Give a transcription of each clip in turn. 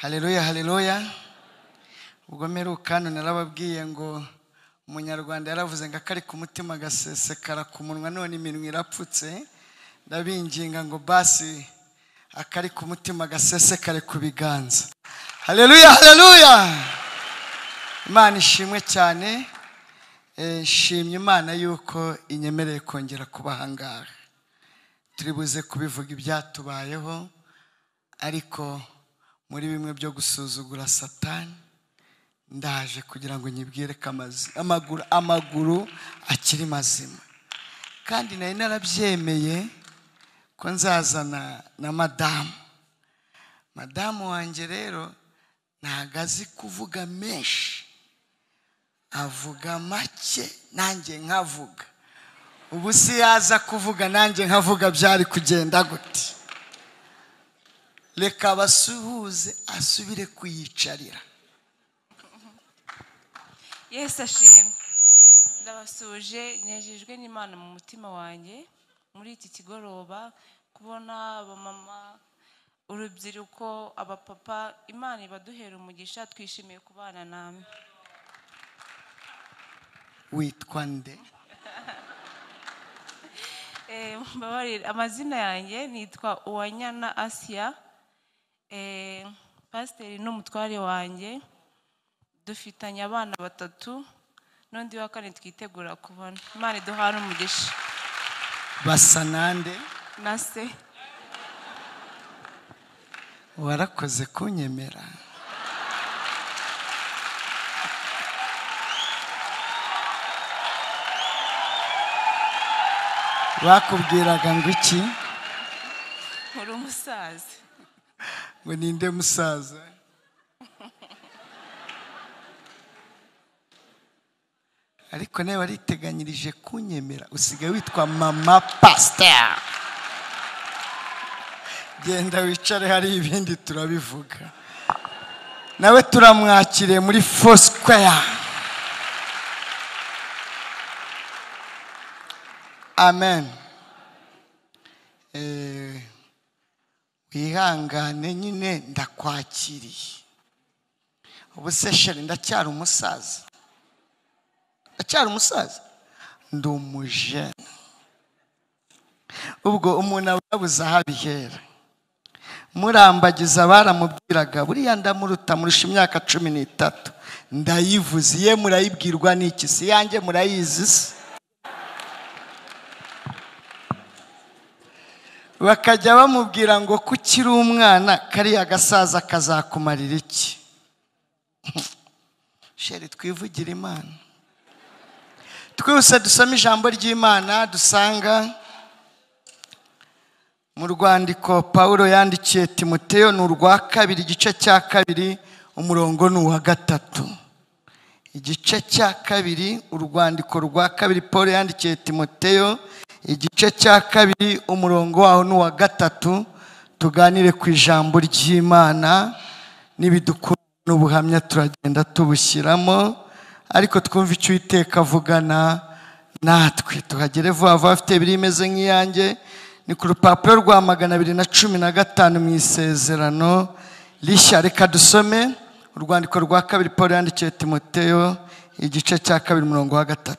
Haleluya, haleluya. Ubwo mperuka hano narababwiye ngo umunyarwanda yaravuze ngo akari ku mutima gasesekara ku munwa, none iminwa irapfutse. Ndabinginga ngo basi akari ku mutima gasesekare ku biganza. Haleluya, haleluya. Imana ishimwe cyane. Nshimye Imana yuko inyemereye kongera kuba aha ngaha. Turi buze kubivuga ibyatubayeho, ariko muri bimwe byo gusuzugura Satani ndaje kugira ngo nyibwire ko amaguru akiri mazima. Kandi nari narabyemeye ko nzazana na madamu. Madamu wanjye rero ntago azi kuvuga menshi, avuga make nanjye nkavuga. Ubu si yaza kuvuga nanjye nkavuga byari kugenda gute? Reka basuhuze asubire kuyicarira. Yesu ashimwe. Ndabasuje, nejejwe n'Imana mu mutima wanjye muri iki kigoroba kubona abamama, urubyiruko, abapapa. Imana ibaduhera umugisha, twishimiye kubana namwe. Witwa nde? Mbabarira, amazina yanjye nitwa Uwanyana Asia. Pasiteri n'umutware wanjye, dufitanye abana batatu n'undi wa kane twitegura kubona. Imana iduhane umugisha. Basa nande? Na se. Warakoze kunyemera. Bakubwiraga ngo iki? Uri umusaza. Ngo ninde musaza? Ariko nawe wariteganyirije kunyemera, usigaye witwa mama pasteur. Genda wicare, hari ibindi turabivuga. Nawe turamwakiriye muri Foursquare. Amen. Wihangane nyine ndakwakiriye. Ubu se sheri ndacyari umusaza. Ndacyari umusaza. Ndi umujene. Ubwo umuntu aba yabuze aho abihera. Murambagiza baramubwiraga buriya ndamuruta murusha imyaka 13. Ndayivuze ye murayibwirwa n'iki? Si yanjye murayizi se? Bakajya bamubwira ngo kukiri umwana kariya gasaza kazakumarira iki? Sheri twivugire Imana. Twihuse dusome ijambo ry'Imana dusanga mu rwandiko Paulo yandikiye Timoteyo, ni urwa kabiri igice cya 2 umurongo ni uwa 3. Igice cya 2 urwandiko rwa 2 Paulo yandikiye Timoteyo igice cya 2 umurongo waho ni uwa 3. Tuganire ku ijambo ry'Imana n'ibidukura n'ubuhamya turagenda tubushyiramo, ariko twumve icyo Uwiteka avugana natwe. Tuhagere vuba vuba, afite biri imeze nk'iyanjye. Ni ku rupapuro rwa 215 mu isezerano rishya. Reka dusome urwandiko rwa 2 Paulo yandikiye Timoteyo igice cya 2 umurongo wa 3.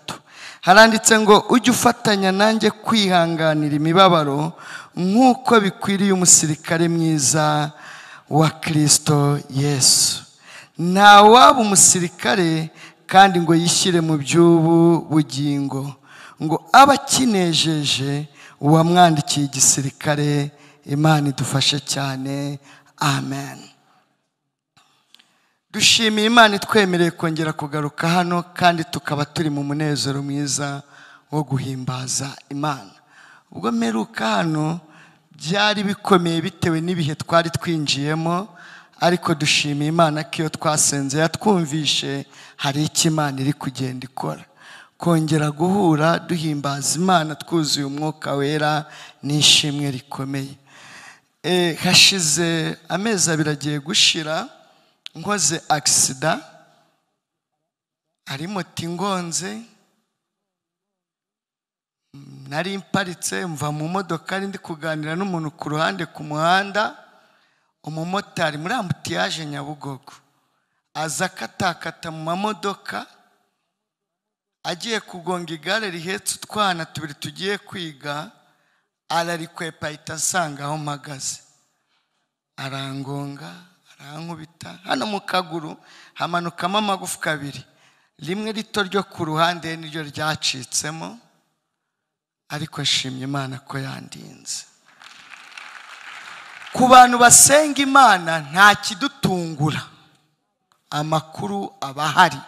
Haranditse ngo ujye ufatanya nanjye kwihanganira imibabaro nk'uko bikwiriye umusirikare mwiza wa Kristo Yesu. Nta waba umusirikare kandi ngo yishyire mu by'ubu bugingo, ngo abe akinejeje uwamwandikiye igisirikare. Imana idufashe cyane. Amen. Dushimiye Imana itwemereye kongera kugaruka hano, kandi tukaba turi mu munezero mwiza wo guhimbaza Imana. Ubwo mperuka hano byari bikomeye bitewe n'ibihe twari twinjiyemo, ariko dushimiye Imana ko iyo twasenze yatwumvishe, hari icyo Imana iri kugenda ikora. Kongera guhura duhimbaza Imana twuzuye umwuka wera n'ishimwe rikomeye. Hashize amezi 2 agiye gushira nkoze aksida, ari moto ingonze, nari mparitse mva mu modoka ndi kuganira n'umuntu ku ruhande ku muhanda. Umumotari muri ambutiyaje Nyabugogo aza akatakata mu mamodoka, agiye kugonga igare rihetse utwana tubiri tugiye kwiga, ararikwepa ahita asanga aho mpagaze, arangonga, arankubita hano mu kaguru, hamanukamo amagufwa abiri, rimwe rito ryo ku ruhande niryo ryacitsemo, ariko nshimye Imana ko yandinze. Ku bantu basenga Imana nta kidutungura, amakuru aba ahari,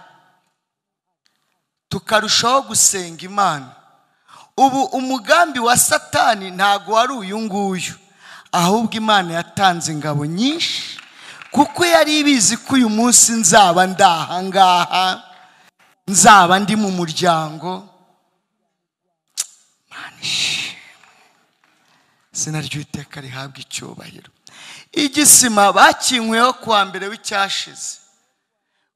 tukarushaho gusenga Imana. Ubu umugambi wa Satani ntago wari uyu nguyu, ahubwo Imana yatanze ingabo nyinshi, kuko yari ibizi ko uyu munsi nzaba ndahangaha, nzaba ndi mu muryango. Imana ishimwe, izina ry'Uwiteka rihabwe icyubahiro. Igisima bakinkweho kuwa mbere w'icyashize,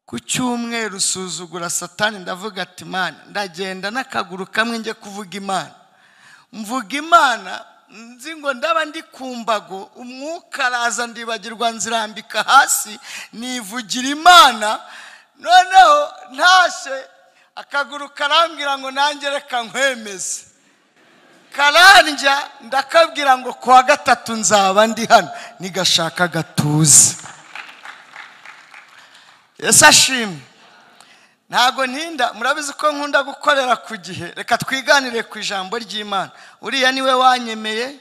ku cyumweru usuzugura Satani, ndavuga ati Imana, ndagenda n'akaguru kamwe njye kuvuga Imana. Mvuga Imana nzi ngo ndaba ndi ku mbago, umwuka araza ndibagirwa nzirambika hasi, nivugira Imana. Noneho ntashye akaguru karambwira ngo nanjye reka nkwemeze, karandya, ndakabwira ngo kuwa gatatu nzaba ndi hano, nigashaka gatuze. Yesu ashimwe. Ntago ntinda, murabizi ko nkunda gukorera ku gihe. Reka twiganire ku ijambo ry'Imana. Uriya niwe wanyemeye,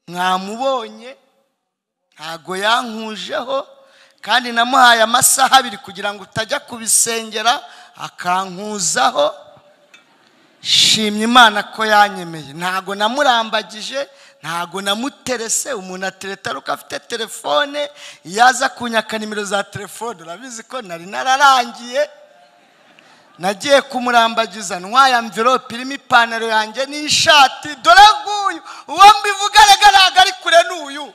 mwamubonye, ntago yankujeho, kandi namuhaye amasaha abiri kugira ngo utajya kubisengera akankuzaho. Shimye Imana ko yanyemeye, ntago namurambagije, ntago namuterese. Umuntu atereta aruko afite telefone, yaza kunyaka nimero za telefone, urabizi ko nari nararangiye. Nagiye kumurambagiza ntwaye amvirope irimo ipantaro yanjye n'ishati, dore nguyu uwo mbivuga ntabwo ari kure n'uyu.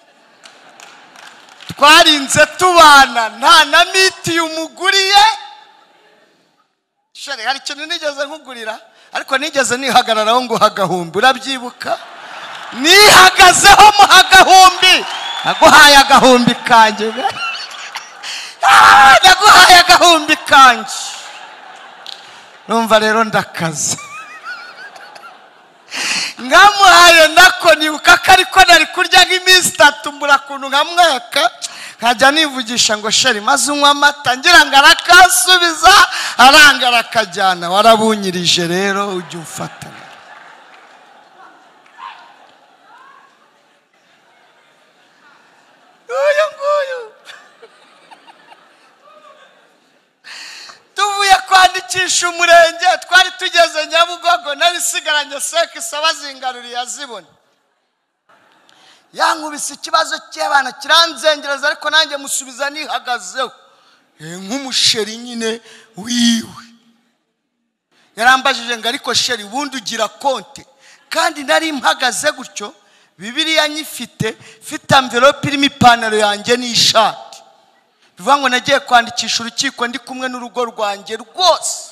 Twarinze tubana nta na miti umuguriye. Shari, hari ikintu nigeze nkugurira, ariko nigeze nihagararaho ngo hagahumbi, urabyibuka? Nihagazeho mu hagahumbi, naguhaye agahumbi kanjye, naguhaye agahumbi kanjye. Numva rero ndakaze, nkamuhaye nako nibuka ko ariko nari kurya nk'iminsi itatu, mbura kuntu nkamwaka, nkajya nivugisha ngo sheri maze unywa amata, ngira ngo arakasubiza, aranga arakajyana. Warabunyirije rero, ujya umfatana. Uyu nguyu tuvuye kwandikisha umurenge, twari tugeze Nyabugogo, narisigaranye seke bazingaruriye azibona. Yankubise ikibazo cy'abana kiranzengereza, ariko nanjye musubiza nihagazeho nk'umusheri nyine wiwe. Yarambajije ngo ariko sheri ubundi ugira konte? Kandi nari mpagaze gutyo, Bibiliya nyifite, mfite amvelope irimo ipantaro yanjye n'ishati. Bivuga ngo nagiye kwandikisha urukiko ndi kumwe n'urugo rwanjye rwose.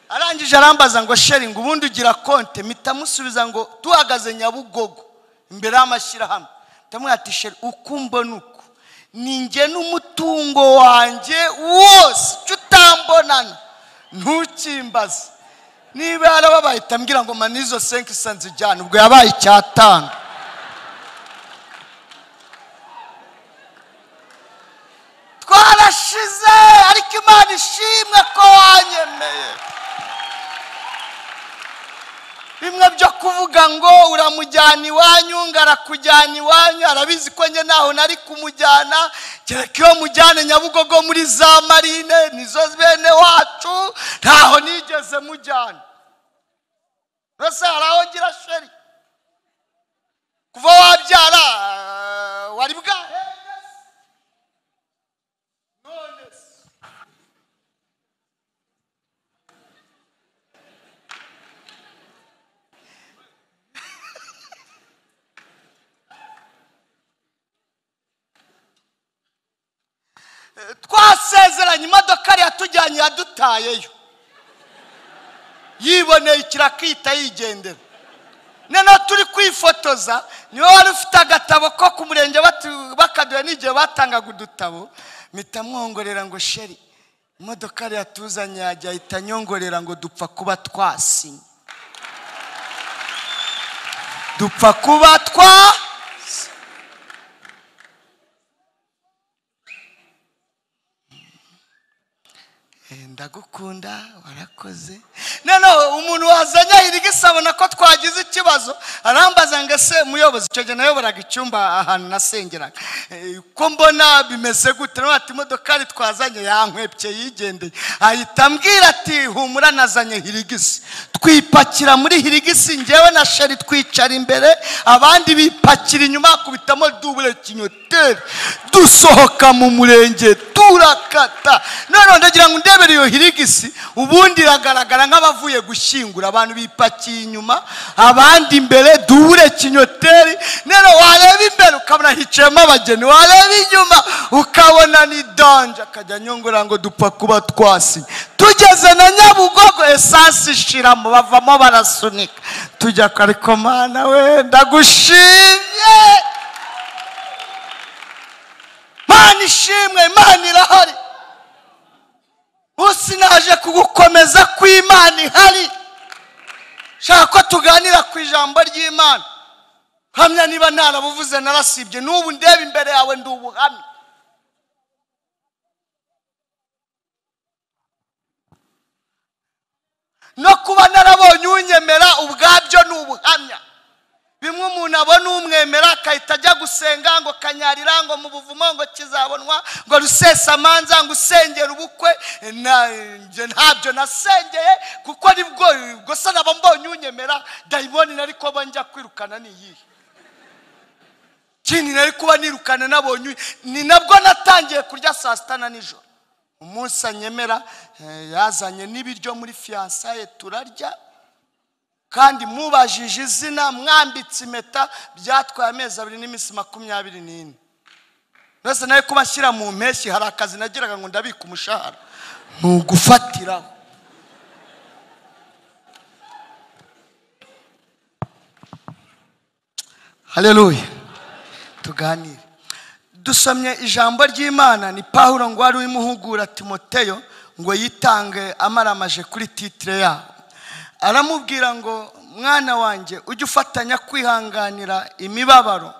Arangije arambaza ngo sheri ngo ubundi ugira konte? Mpita musubiza ngo tuhagaze Nyabugogo imbere y'amashyirahamwe. Ndamubwira ati sheri uko mbona uko ni njye n'umutungo wanjye wose, icyo utambonana ntukimbaze. Niba yarababaye itambwira ngo manizo 5 nzijyana, ubwo yabaye icyatanu. Twarashize, ariko Imana ishimwe ko wanyemeye. Bimwe byo kuvuga ngo uramujyana iwanyu, ngo arakujyana iwanyu, arabizi ko njye naho nari kumujyana, kereka iyo mujyane Nyabugogo muri za marine, nizo bene wacu, ntaho nigeze mujyana. Rose hari aho ngira sheri, kuva wabyara wari bwahe? None twasezeranye, imodoka yatujyanye yadutayeyo, yiboneye ikirakita yigendera. Noneho turi kwifotoza, niwe wari ufite agatabo ko ku murenge bakaduha n'igihe batangaga udutabo, mpita mwongorera ngo sheri imodoka yatuzanye yajya, ahita nyongorera ngo dupfa kuba twasinye, dupfa kuba twa. Ndagukunda warakoze. Noneho umuntu wazanye ahirigisa abona ko twagize ikibazo, arambaza ngo ese muyobozi, icyo gihe nayoboraga icyumba ahantu nasengeraga, ko mbona bimeze gute? Nawe ati imodokari twazanye yankwepye yigendeye. Ahita ambwira ati humura nazanye hirigisi. Twipakira muri hirigisi, njyewe na sheri twicara imbere, abandi bipakira inyuma, akubitamo dubure kinyoteri, dusohoka mu murenge turakata. Noneho ndagira ngo ndebere iyo hirigisi, ubundi iragaragara nk'abavuye gushyingura, abantu bipakiye inyuma abandi imbere, dubure kinyoteri. Noneho wareba imbere ukabona hicayemo abageni, wareba inyuma ukabona ni danje. Akajya anyongora ngo dupfa kuba twasinye. Tugeze na Nyabugogo esansi ishiramo, bavamo barasunika tujya. Ariko Mana we ndagushimye, Mana ishimwe, Imana irahari. Usi naje kugukomeza ko Imana ihari. Shaka ko tuganira ku ijambo ry'Imana. Hamya niba narabuvuze narasibye, n'ubu ndeba imbere yawe ndi ubuhamya. No kuba narabonye unyemera ubwabyo ni ubuhamya. Bimwe umuntu abona umwemera akahita ajya gusenga ngo kanyarira, ngo mu buvumo, ngo kizabonwa, ngo rusesamanza, ngo usengera ubukwe. Ntabyo nasengeye kuko nibwo gusa naba mbonye unyemera. Dayimoni nari kuba njya kwirukana ni iyihe? Kindi nari kuba nirukana nabonye. Ni nabwo natangiye kurya saa sita na nijoro. Umunsi anyemera yazanye n'ibiryo muri fiyansaye turarya, kandi mubajije izina mwambitse impeta, byatwaye amezi 2 n'iminsi 24. Nose nawe kubashyira mu mpeshyi, hari akazi nagiraga ngo ndabika umushahara, ni ugufatiraho. Haleluya. Tuganire dusomye ijambo ry'Imana. Ni Pawulo ngo wari urimo Timoteyo ngo yitange amaramaje kuri titire yabo. Aramubwira ngo mwana wanjye ujye ufatanya kwihanganira imibabaro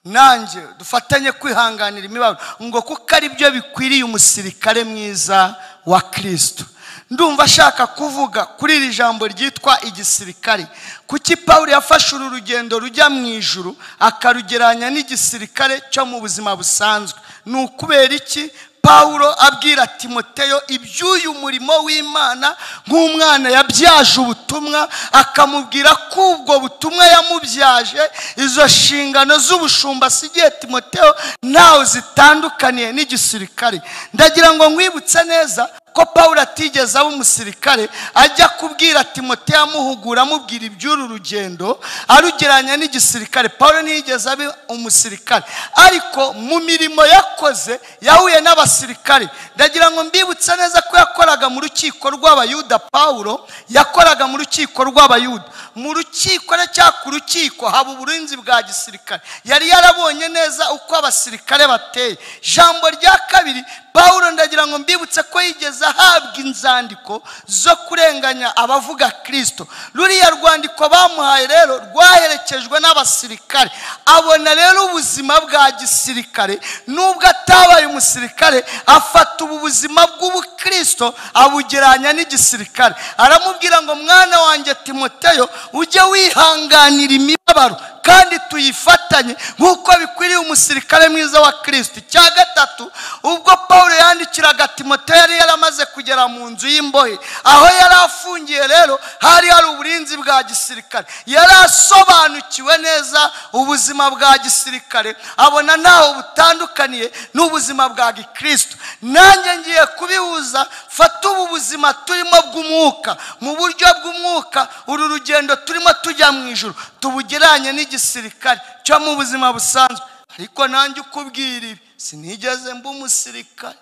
nanjye, dufatanye kwihanganira imibabaro, ngo kuko ari byo bikwiriye umusirikare mwiza wa Kristo. Ndumva ashaka kuvuga kuri iri jambo ryitwa igisirikare. Kuki Pawulo yafashe uru rugendo rujya mu ijuru akarugeranya n'igisirikare cyo mu buzima busanzwe? Ni ukubera iki Pawulo abwira Timoteyo iby'uyu murimo w'Imana nk'umwana yabyaje ubutumwa, akamubwira ko ubwo butumwa yamubyaje, izo nshingano z'ubushumba asigiye Timoteyo ntaho zitandukaniye n'igisirikare? Ndagira ngo nkwibutse neza ko Pawulo atigeze aba umusirikare, ajya kubwira Timoteyo amuhugura amubwira iby'uru rugendo arugeranya n'igisirikare. Pawulo ntiyigeze aba umusirikare, ariko mu mirimo yakoze yahuye n'abasirikare. Ndagira ngo mbibutse neza ko yakoraga mu rukiko rw'Abayuda. Pawulo yakoraga mu rukiko rw'Abayuda. Mu rukiko cyangwa ku rukiko haba uburinzi bwa gisirikare. Yari yarabonye neza uko abasirikare bateye. Jambo rya kabiri, Pawulo ndagira ngo mbibutse ko yigeze ahabwa inzandiko zo kurenganya abavuga Kristo. Ruriya rwandiko bamuhaye rero rwaherekejwe n'abasirikare. Abona rero ubuzima bwa gisirikare, nubwo atabaye umusirikare, afata ubu buzima bw'ubukristo abugeranya n'igisirikare. Aramubwira ngo mwana wanjye Timoteyo ujye wihanganira imibabaro kandi tuyifatanye nk'uko bikwiriye umusirikare mwiza wa Kristo. Icya gatatu, ubwo Pawulo yandikiraga Timoteyo yari yaramaze kugera mu nzu y'imbohe. Aho yari afungiye rero hari hari uburinzi bwa gisirikare. Yari asobanukiwe neza ubuzima bwa gisirikare, abona ntaho butandukaniye n'ubuzima bwa gikristo. Nanjye ngiye kubihuza, fata ubu buzima turimo bw'umwuka, mu buryo bw'umwuka uru rugendo turimo tujya mu ijuru tubugeranye n'igisirikare cyo mu buzima busanzwe. Ariko nanjye ukubwira ibi, sinigeze mba umusirikare,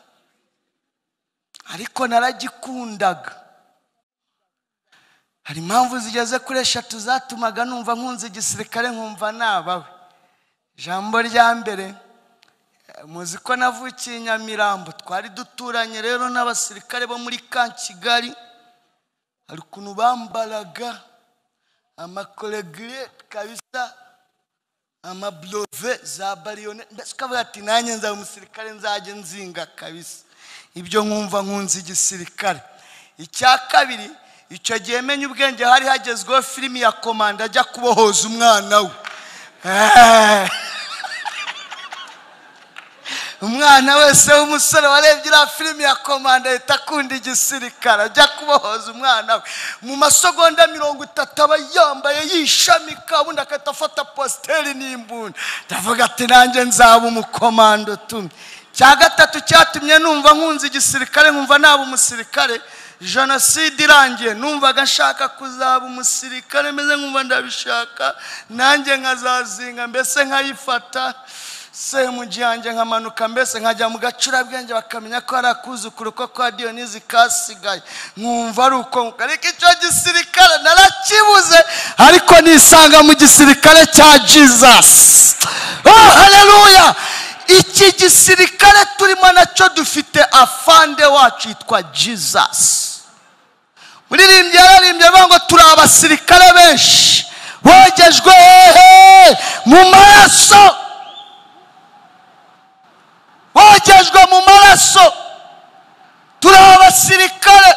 ariko naragikundaga. Hari impamvu zigeze kuri 3 zatumaga numva nkunze igisirikare, nkumva nabawe. Ijambo rya mbere, muzi ko navukiye Nyamirambo, twari duturanye rero n'abasirikare bo muri ka Kigali. Hari ukuntu bambaraga amakolegire kabisa, amablove za bariyone, mbese ukavuga ati nanjye nzaba umusirikare, nzajye nzinga kabisa. Ibyo nkumva nkunze igisirikare. Icya kabiri, icyo gihe menye ubwenge hari hagezweho filimi ya Komanda ajya kubohoza umwana we. Umwana wese w'umusore warebye iriya filimi ya Komanda ahita akunda igisirikare, ajya kubohoza umwana we. Mu masegonda 30 aba yambaye yishamika, ubundi agahita afata positeri n'imbunda. Ndavuga ati nanjye nzaba umukomando tumwe. Icya gatatu cyatumye numva nkunze igisirikare, nkumva naba umusirikare, jenoside irangiye numvaga nshaka kuzaba umusirikare, meze nkumva ndabishaka, nanjye nkazazinga mbese nkayifata semugi yanjye nkamanuka mbese nkajya mu gacurabwenge bakamenya ko ari akuzukuru ko kwa Diyonizi kasigaye, nkumva ari uko. Ariko icyo gisirikare narakibuze, ariko nisanga mu gisirikare cya Jesus. Oh, haleluya! Iki gisirikare turimo nacyo dufite afande wacu yitwa Jesus. Muririmbyi yararimbye avuga ngo turi abasirikare benshi bogejwe hehe mu maraso, bogejwe mu maraso, turi abasirikare.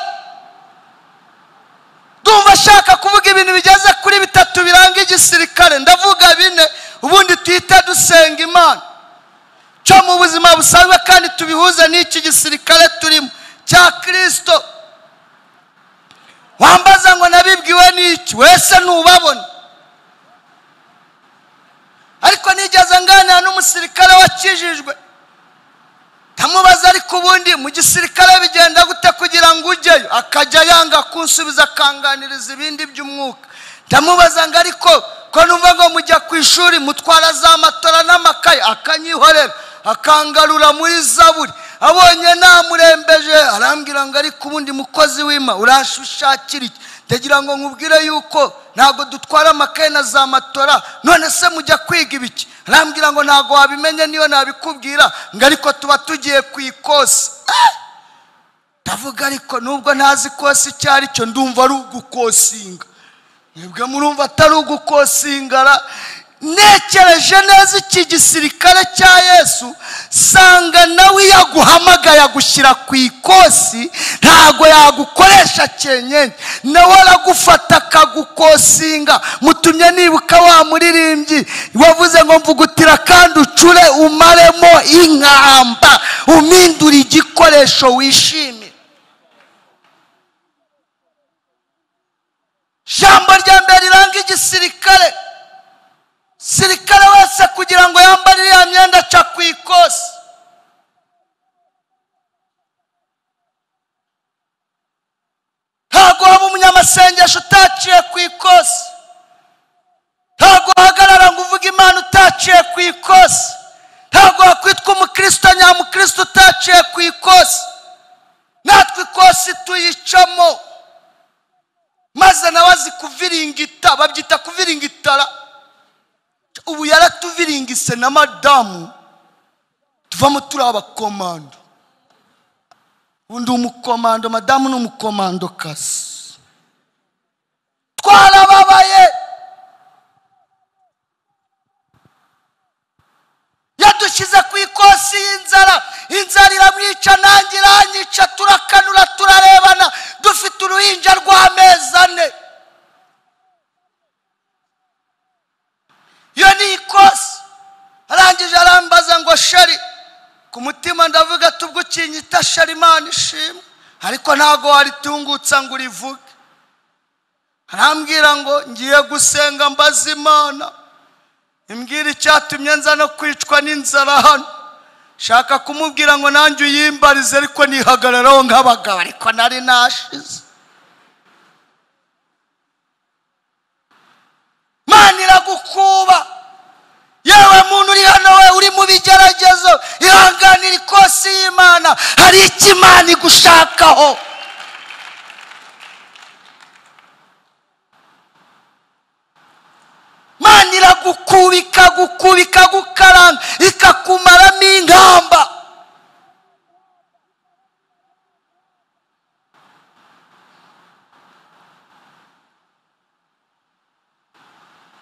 Ndumva ashaka kuvuga ibintu bigeze kuri 3 biranga igisirikare, ndavuga 4 ubundi tuhite dusenga Imana cyo mu buzima busanzwe, kandi tubihuze n'iki gisirikare turimo cya Kristo. Wambaza ngo nabibwiwe n'iki, wese ntubabona. Ariko nigeze nganira n'umusirikare wakijijwe, ndamubaza ariko ubundi mu gisirikare bigenda gute kugira ngo ujyeyo? Akajya yanga kunsubiza akanganiriza ibindi by'umwuka. Ndamubaza ngo ariko ko numva ngo mujya ku ishuri mutwara za matora n'amakaye, akanyihorera akangarura muri zaburi. Abonye namurembeje arambwira ngo ariko ubundi mukozi w'Imana urashushakira iki? Ndagira ngo nkubwire yuko ntabwo dutwara amakaye na za matora, none se mujya kwiga ibiki? Arambwira ngo ntabwo wabimenye niyo nabikubwira, ngo ariko tuba tugiye ku ikosi. Ndavuga ariko nubwo ntazi ikosi icyo ari cyo, ndumva ari ugukosinga. Mwebwe murumva atari ugukosingara? Nekereje neza iki gisirikare cya Yesu, sanga nawe yaguhamagaye agushyira ku ikosi, ntago yagukoresha cyenyenye, nawe aragufata akagukosinga. Mutumye nibuka wa muririmbyi wavuze ngo mvugutira kandi ucure umaremo inkamba, umindure igikoresho wishimire. Jambo rya mbere riranga igisirikare, sirikare wese kugira ngo yambare iriya myenda aca ku ikosi. Ntabwo waba umunyamasengesho utaciye ku ikosi, ntabwo wahagarara ngo uvuge Imana utaciye ku ikosi, ntabwo wakwitwa umukristo nyamukristo utaciye ku ikosi. Natwe ikosi tuyicamo, maze nawe azi kuviringita, babyita kuviringitara. Ubu yaratuviringise na madamu, tuvamo turi abakomando. Undi umukomando, madamu ni umukomando kasi. Twarababaye, yadushyize ku ikosi y'inzara, inzara iramwica nanjye iranyica, turakanura turarebana, dufite uruhinja rw'amezi 4. Iyo ni ikosi. Arangije arambaza ngo sheri, ku mutima ndavuga tubwo ukinyita sheri Imana ishimwe, ariko ntago waritungutsa ngo urivuge. Arambwira ngo ngiye gusenga mbaza Imana imbwira icyatumye nza no kwicwa n'inzara hano. Shaka kumubwira ngo nanjye uyimbarize, ariko nihagararaho nk'abagabo, ariko nari nashize. Imana iragukuba. Yewe muntu uri hano, we uri mu bigeragezo, ihanganira ikosi y'Imana, hari icyo Imana igushakaho. ikagukuba, ikagukuba, ikagukaranga, ikakumaramo ingamba.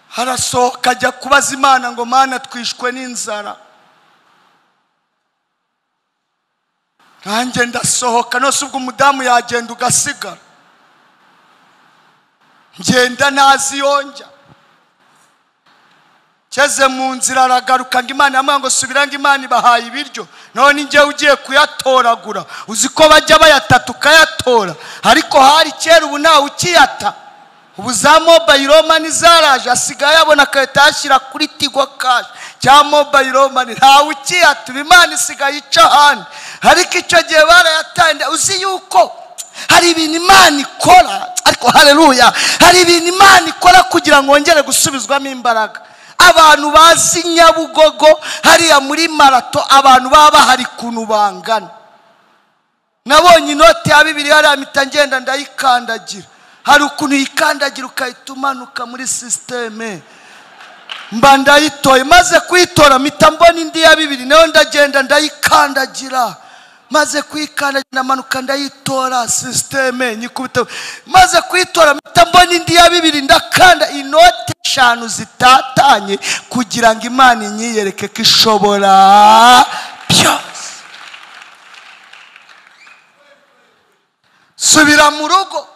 Harasohoka ajya kubaza Imana ngo Mana twishwe n'inzara. Nanjye ndasohoka, nose ubwo umudamu yagenda ugasigara. Ngenda ntazi yonjya. Keze mu nzira aragaruka ngo Imana yamubwira ngo subira ngo Imana ibahaye ibiryo. None njye ugiye kuyatoragura. Uzi ko bajya bayatata ukayatora, ariko hari kera ubu ntawe ukiyata. Ubu za mobile money zaraje, asigaye abona akahita yashyira kuri Tigo Cash cya mobile money, ntawe ukiyata. Imana isigaye ica ahandi, ariko icyo gihe barayatanga. Uzi yuko hari ibintu Imana ikora, ariko haleluya, hari ibintu Imana ikora kugira ngo wongere gusubizwamo imbaraga. Abantu bazi Nyabugogo hariya muri marato, abantu baba bahari kuntu bangana. Nabonye inoti ya 2 hariya mpita ngenda ndayikandagira. Hari ukuntu yikandagira ukahita umanuka muri systeme. Mba ndayitoye, maze kuyitora mpita mbona indi ya 2, nayo ndagenda ndayikandagira. Maze kuyikandagira ndamanuka ndayitora systeme nyikubita. Maze kuyitora mpita mbona indi ya 2, ndakanda inoti 5 zitatanye kugira ngo Imana inyiyereke ko ishobora byose. Subira mu rugo.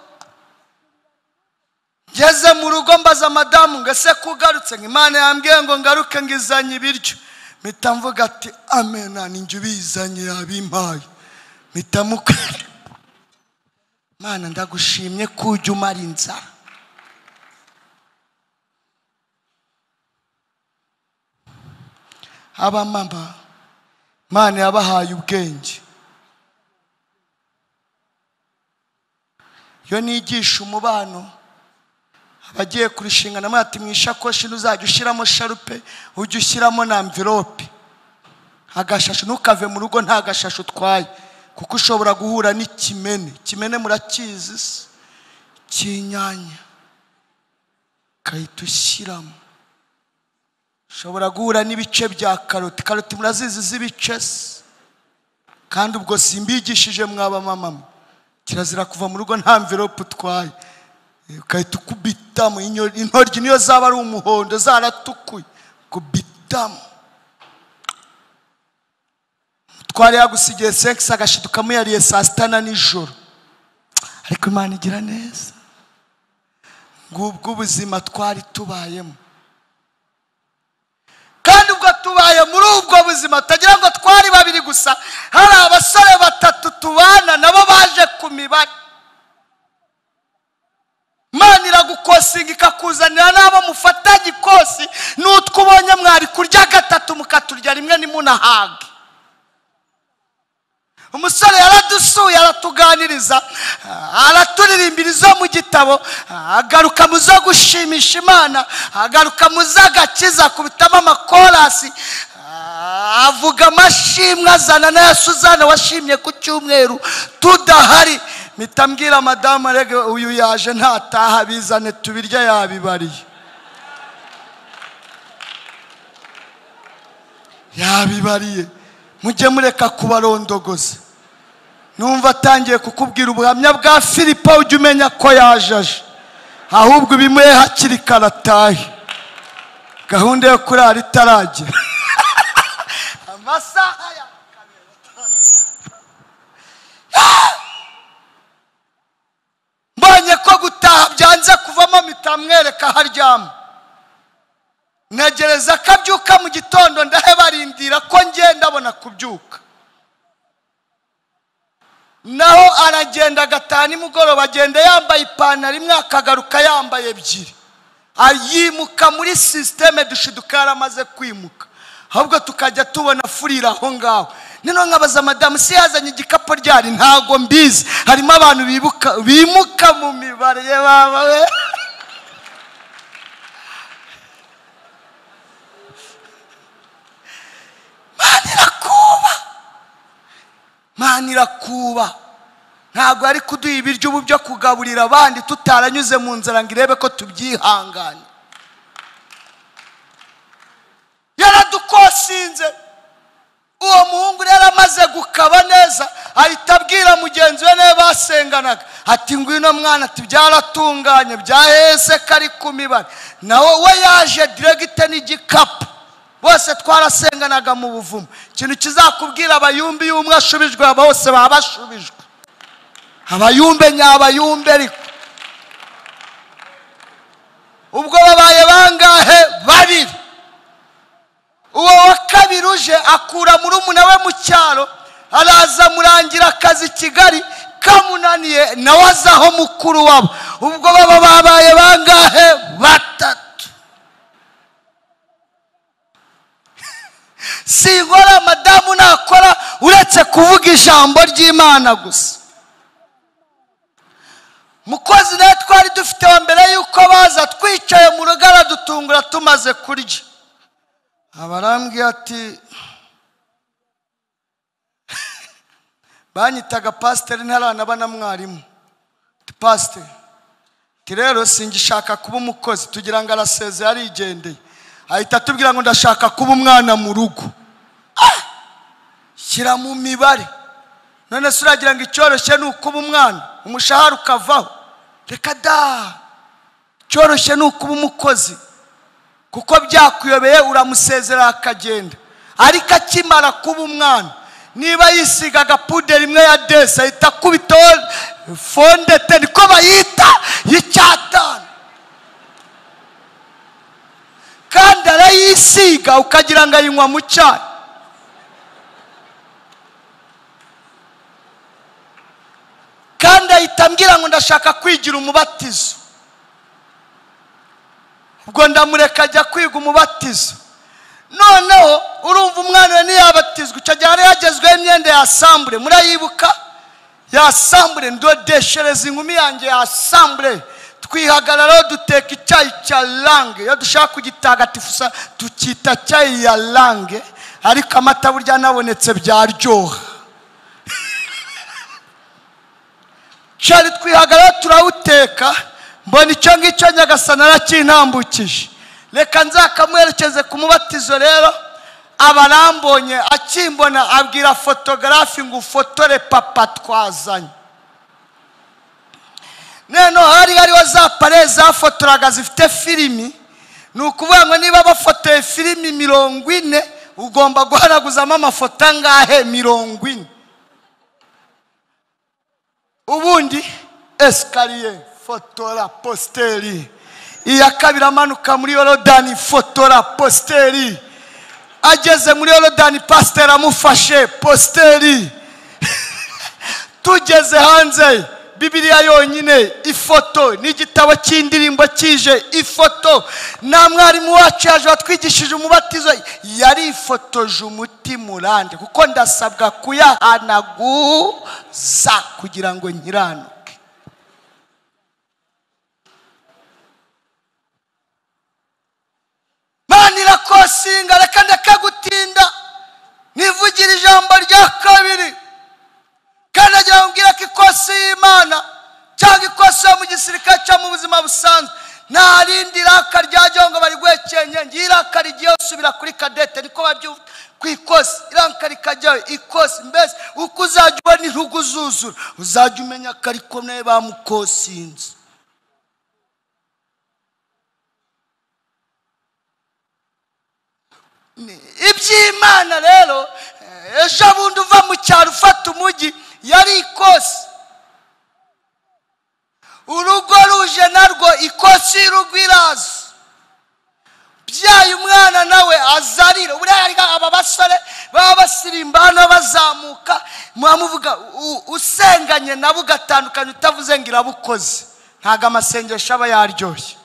Ngeze mu rugo mbaza madamu ngo ese kugarutse, ngo Imana yambwiye ngo ngaruke ngizanye ibiryo. Mpita mvuga ati amena, ninjye ubizanye yabimpaye. Mpita mukara, Mana ndagushimye ko ujya umara inzara. Abamama Imana yabahaye ubwenge. Iyo nigisha umubano abagiye kurushinga namwe ati mu ishakoshi ntuzajya ushyiramo sharupe, ujye ushyiramo na envelope. Agashashu, ntukave mu rugo nta gashashu utwaye, kuko ushobora guhura n'ikimene. Ikimene murakizi se? Cy'inyanya ukahita ushyiramo. Ushobora guhura n'ibice bya karoti. Karoti murazizi z'ibice se? Kandi ubwo simbigishije mwaba mama, kirazira kuva mu rugo nta envelope utwaye. Ukahita ukubitamo intoryi, niyo zaba ari umuhondo zaratukuye, kubitamo. Twari yagusigiye 5 agashiduka muyariye saa 6 na nijoro. Ariko Imana igira neza. Ngubwo ubuzima twari tubayemo. Kandi ubwo tubaye muri ubwo buzima, tutagira ngo twari babiri gusa, hari abasore 3 tubana nabo baje ku mibare. Imana iragukosinga ikakuzanira n'abo mufatanye ikosi, n'utwo ubonye mwari kurya 3 mukaturya rimwe nimunahage. Umusore yaradusuye aratuganiriza, araturirimbira izo mu gitabo, agaruka mu zo gushimisha Imana, agaruka mu z'agakiza, akubitamo amakorasi, avuga amashimwe azana na Suzana washimye ku cyumweru tudahari. Mpita mbwira madamu rege uyu yaje ntataha, bizane tubirya yabibariye. Yabibariye. Mujye mureka kubarondogoza. Numva atangiye kukubwira ubuhamya bwa Filipo, ujye umenya ko yajaje. Ahubwo bimuhe hakiri kare atahe. Gahunda yo kurara itaragera. Amasaha ya mbonye ko gutaha byanze kuvamo, mitamwereka haryama. Ntegereza akabyuka mu gitondo, ndahebarindira ko ngenda abona kubyuka. Naho aragenda agataha nimugoroba, agenda yambaye ipantaro imwe akagaruka yambaye 2. Ayimuka muri systeme dushiduka yaramaze kwimuka. Ahubwo tukajya tubona furira aho ngaho. Nino nkabaza madamu si yazanye igikapo ryari, ntago mbizi. Harimo abantu bimuka mu mibare ye baba we. Mana irakuba. Mana irakuba. Ntabwo ari kuduha ibiryo ubu byo kugaburira abandi tutaranyuze mu nzara ngo irebe ko tubyihangana. Yaradukosinze. Uwo muhungu rero amaze gukaba neza ahita abwira mugenzi we nawe basenganaga ati ngwino mwana, ati byaratunganye byahese kari ku mibare. Nawe we yaje diregite n'igikapu, bose twarasenganaga mu buvumo. Ikintu kizakubwira abayumbi iyo umwe ashubijwe aba bose baba bashubijwe. Abayumbe nyabayumbe ariko ubwo babaye bangahe? Babiri. Uwo wa kabiri uje akura murumuna we mu cyaro, araza murangira akazi Kigali kamunaniye, nawe azaho mukuru wabo. Ubwo baba babaye bangahe? Batatu. Sinkora madamu nakora uretse kuvuga ijambo ry'Imana gusa. Mukozi nawe twari dufite wa mbere yuko baza, twicaye mu rugo aradutungura tumaze kurya. Abarambwiye ati banyitaga pasiteri ntaranaba na mwarimu. Pasiteri ati rero singishaka kuba umukozi, tugira ngo arasezeye arigendeye. Ahita atubwira ngo ndashaka kuba umwana mu rugo. Shyira mu mibare. None se uragira ngo icyoroshye ni ukuba umwana, umushahara ukavaho? Reka da, icyoroshye ni ukuba umukozi, kuko byakuyobeye uramusezera akagenda. Ariko akimara kuba umwana, niba yisigaga puderi imwe ya desi ahita akubitaho fondete, niko bayita, y'icyatanu, kandi arayisiga ukagira ngo ayinywa mu cyayi. Kandi ahita ambwira ngo ndashaka kwigira umubatizo. Ubwo ndamureka ajya kwiga umubatizo. Noneho urumva umwana we ntiyabatizwa, icyo gihe yari yagezweho imyenda ya sambure, murayibuka ya sambure, ndodeshereza inkumi yanjye ya sambure, twihagararaho duteka icyayi cya lange. Iyo dushaka kugitagatifuza tukita cyayi ya lange, ariko amata burya nabonetse byaryoha. Cyari twihagararaho turawuteka, mbona icyo ngicyo Nyagasani arakintambukije. Reka nzakamuherekeze ku mubatizo. Rero abarambonye akimbona abwira fotogarafi ngo ufotore papa twazanye. None hari hariho za pare zafotoraga zifite filimi, ni ukuvuga ngo niba bafotoye filimi 40 ugomba guhanaguzamo amafoto angahe? 40. Ubundi esikariye fotora posteri, iya kabiri amanuka muri Yorodani fotora posteri, ageze muri Yorodani pasiteri amufashe posteri. Tugeze hanze Bibiliya yonyine ifoto, n'igitabo cy'indirimbo kije ifoto, na mwarimu wacu yaje watwigishije umubatizo yarifotoje umutima urande, kuko ndasabwa kuyahanaguza kugira ngo nkiranuke. Mana irakosinga, reka ndeke gutinda nivugira ijambo rya kabiri. Kandi agira ngo mbwire ko ikosi y'Imana cyangwa ikosi yo mu gisirikare cyangwa mu buzima busanzwe nta rindi raka ryajyaho ngo bariguhekenye. Ngiye iraka rigiye usubira kuri kadete, niko babyumva ku ikosi, iraka rikajyaho ikosi. Mbese uko uzajya ubona intugu zuzura uzajya umenya ko ariko nawe bamukosinze. Iby'Imana rero ejo bundi uva mu cyaro ufata umujyi yari ikosi. Urugo ruje narwo ikosi y'urugo iraza. Byaye umwana nawe azarira. Buriya aba basore baba basirimba hano bazamuka, muba usenganye nabo ugatandukanye utavuze ngo irabukoze, ntabwo amasengesho aba yaryoshye.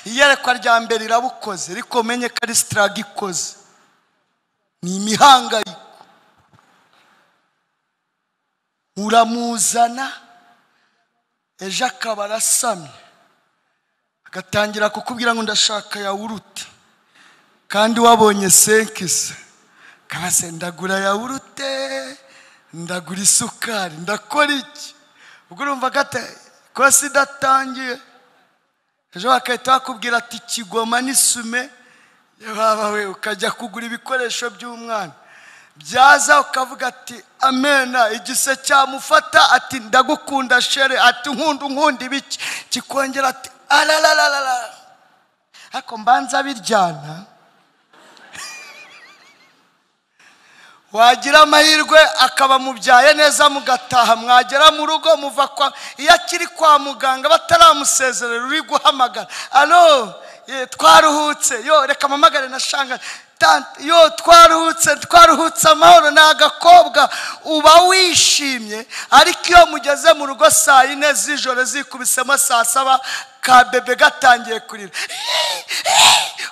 Iyerekwa rya mbere irabukoze, ariko umenye ko ari sitaraga ikoze, ni imihangayiko. Uramuzana ejo akaba arasamye, agatangira kukubwira ngo ndashaka yawurute, kandi wabonye senkisa kase ndagura yawurute, ndagura isukari, ndakora iki? Ubwo urumva gate kosi idatangiye. Ejo bakahita bakubwira ati kigoma n'isume, baba we, ukajya kugura ibikoresho by'umwana. Byaza ukavuga ati amena, igise cyamufata ati ndagukunda shere, ati nkunda nkunda ibiki, kikongera ati alalalalala. Ariko mbanza biryana. Wagira amahirwe akaba mubyaye neza mugataha, mwagera mu rugo muva kwa, iyo akiri kwa muganga bataramusezerera uri guhamagara, alo twaruhutse, yo reka mpamagare na shanga tante, yo twaruhutse, twaruhutse amahoro, ni agakobwa, uba wishimye. Ariko iyo mugeze mu rugo saa 4 z'ijoro zikubisemo saa 7, ka bebe gatangiye kurira,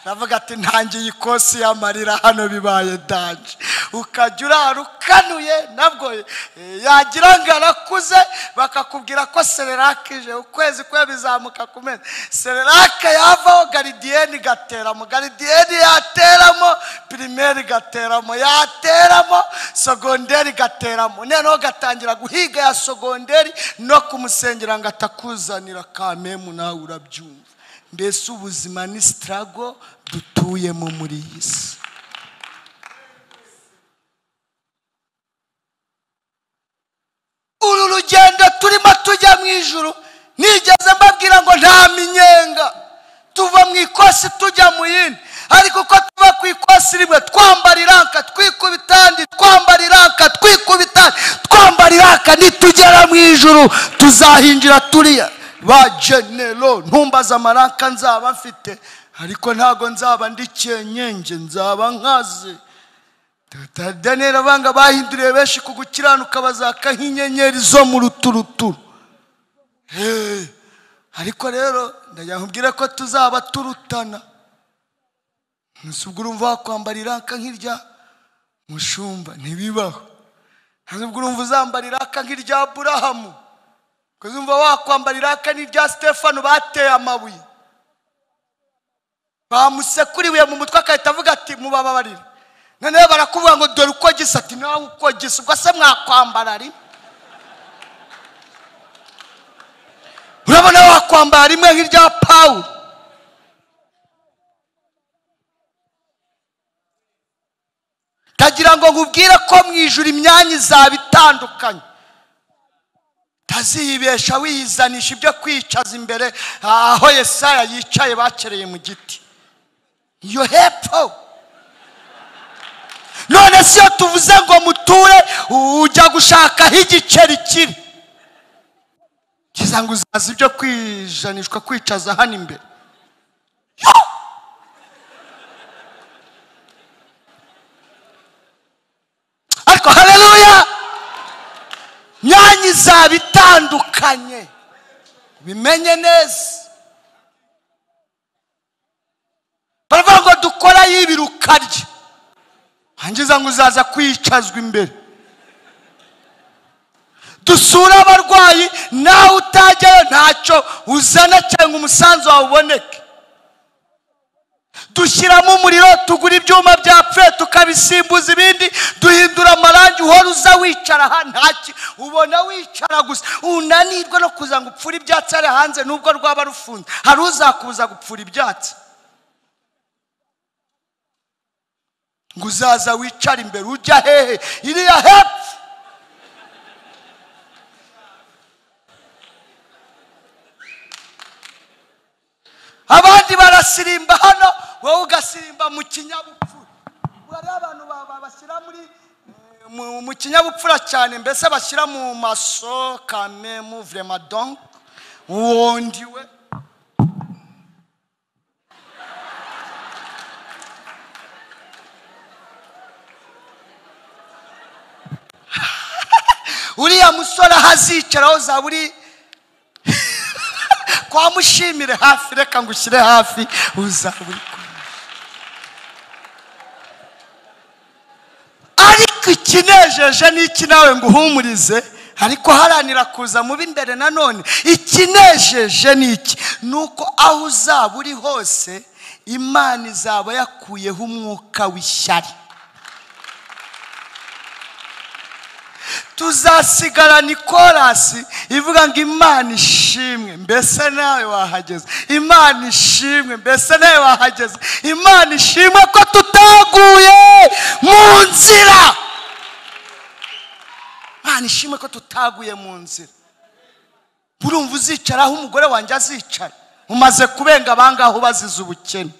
uravuga ati ntangiye ikosi y'amarira hano bibaye danje. Ukajya urara ukanuye, nabwo yagira ngo arakuze, bakakubwira ko sererake ije, ukwezi kwe bizamuka ku meza, sererake yavaho garidiyeni gateramo, garidiyeni yateramo, pirimeri gateramo, yateramo sogonderi gateramo, noneho gatangira guhiga ya sogonderi no kumusengera ngo atakuzanira kamemu, nawe urabyumva. Mbese ubuzima ni struggle dutuyemo muri iyi si. Uru rugendo turimo tujya mu ijuru, nigeze mbabwira ngo nta minyenga, tuva mu ikosi tujya mu yindi. Ariko uko tuva ku ikosi rimwe twambara iranka, twikubita andi, twambara iranka, twikubita andi, twambara iranka, nitugera mu ijuru tuzahinjira turiya ba genero. Ntumbaze amaranka nzaba mfite, ariko ntago nzaba ndi cyenyenge, nzaba nkaze. Daniel abanga bahinduriye benshi ku gukiranuka, bazaka nk'inyenyeri zo mu ruturuturu. Ariko rero ndagira nkubwire ko tuzaba turutana. Ubwo urumva wakwambara iranka nk'irya mushumba, ntibibaho. Ubwo urumva uzambara iranka nk'irya Aburahamu, kuzumva wakwambara iranka n'irya Stefano bateye amabuye, bamusekuriwe mu mutwe akahita avuga ati mubababarire. Noneho barakuvuga ngo dore uko gisa, ati nawe uko gisa, ubwo se mwakwambara rimwe? Urabona wakwambara rimwe nk'irya Pawulo? Ndagira ngo nkubwire ko mu ijuru imyanya izaba itandukanye. Taziyibesha wiyizanisha ibyo kwicaza imbere aho Yesaya yicaye bakereye mu giti iyo hepfo. None si iyo tuvuze ngo muture, ujya gushaka aho igiceri kiri, kiza ngo uzaza ibyo kwijanishwa kwicaza hano imbere. Ariko haleluya, myanya izaba itandukanye, bimenye neza. Baravuga ngo dukora yibirukarye, hangiza ngo uzaza kwicazwa imbere. Dusura abarwayi, nawe utajyayo ntacyo uzana cyangwa umusanzu wawe uboneke. Dushyiramo umuriro, tugura ibyuma byapfuye tukabisimbuza ibindi, duhindura amarangi, uhora uza wicara aha ntaki ubona wicara gusa, unanirwa no kuza ngo upfure ibyatsi ari hanze nubwo rwaba rufunze, hari uzakuza gupfura ibyatsi ngo uzaza wicara imbere. Ujya hehe? Iriya hepfo. Abandi barasirimba hano, wowe ugasirimba mu kinyabupfura. Hari abantu bashyira muri mu kinyabupfura cyane, mbese bashyira mu maso kame mu vraiment donc wondiwe. Uriya musore ahazicaraho zaba uri kwa mushimire hafi, reka ngushyire hafi, uzaba uri kumwe. Ariko ikinejeje n'iki nawe nguhumurize, ariko haranira kuza mu b'imbere nanone. Ikinejeje n'iki nuko aho uzaba uri hose Imana izaba yakuyeho umwuka w'ishyari. Tuzasigarana ikorasi ivuga ngo Imana ishimwe, mbese nawe wahageze. Imana ishimwe, mbese nawe wahageze. Imana ishimwe ko tutaguye mu nzira. Imana ishimwe ko tutaguye mu nzira. Urumva uzicara aho umugore wanjye azicara, umaze kubenga abangaho bazize ubukene.